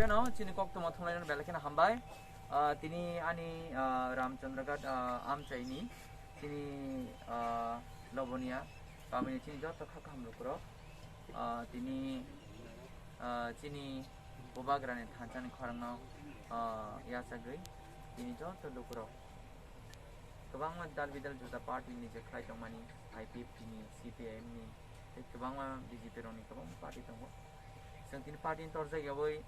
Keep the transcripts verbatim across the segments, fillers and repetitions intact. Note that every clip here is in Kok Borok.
Keno chini koktwma thumlainani belai kheno hambai. Ah, tini ani, ah, Ramchandraghat, ah, amchaini chini, ah, Loboniya kamini chini joto kha kaham lukurok. Ah, tini, ah, chini Bubagrani thanchani khorangno, ah, yachagwi tini joto lukurok kwbangma dal bidal juda party ni je khlai tongmani, I P F T ni, C P I M ni, tei kwbangma B J P rokni kwbangma party tongo. Chwng tini party ni torjak yawi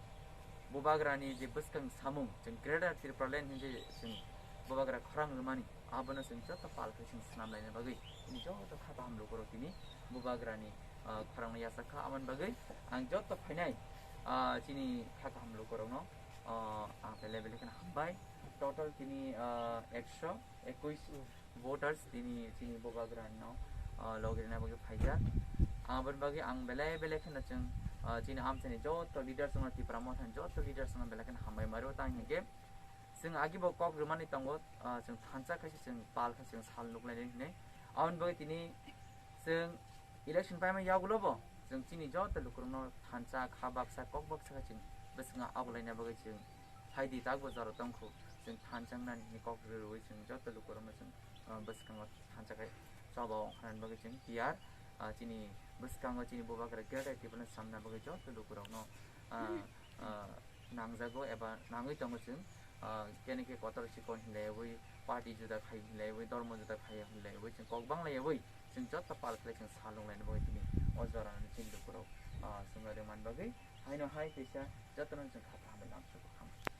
Bubagrani je bwskang samung, chwng Greater Tipraland hinwi je chwng Bubagra khorang rwmani, abono chwng joto pal khe chwng swnam laina bagwi tini joto kha kaham lukurok tini Bubagrani, ah, khorangno yachak kha. Aboni bagwi ang joto phainai, ah, chini kha kaham lukurokno, ah, ang belai belai kheno hambai. Total tini, ah, ekso ekush voters tini chini Bubagrano, ah, logi rwna bagwi phaijak. Aboni bagwi ang belai belai kheno chwng, ah, chini amchaini joto leaders wngno, Tipra Mothani joto leaders wngno belai kheno hambai maro. Tang hinkhe chwng agi bo kok rwmani tongo, ah, chwng thansa khaisa chwng pal khe chwng sal nuklainai hinwi. Aboni bagwi tini chwng election paima yagulo bo chwng chini joto lukurokno thansa kha baksa kok baksa khe chwng bwskango abolaina bagwi chwng phaidi, takbo jora tongkhu, chwng thansa wngnani hinwi kok rwrwi chwng joto lukurokno chwng, ah, bwskango thansa khe choba ongkharnani bagwi chwng tiyar. Ah, chini bwskango chini Bubagra Greater Tipraland samna bagwi joto lukurokno, ah, ah, nangjago eba nangwi tongo chwng, ah, kene khe kotor sikon hinlaiwi, party juda khai hinlaiwi, dormo juda khai hinlaiwi, chwng kok banglayawi chwng joto pal khlai chwng salung laina bagwi tini o jorano chini lukurok, ah, chwng rwmani bagwi haino hai kaisa jotono chwng kha kaham bai lamsok kha.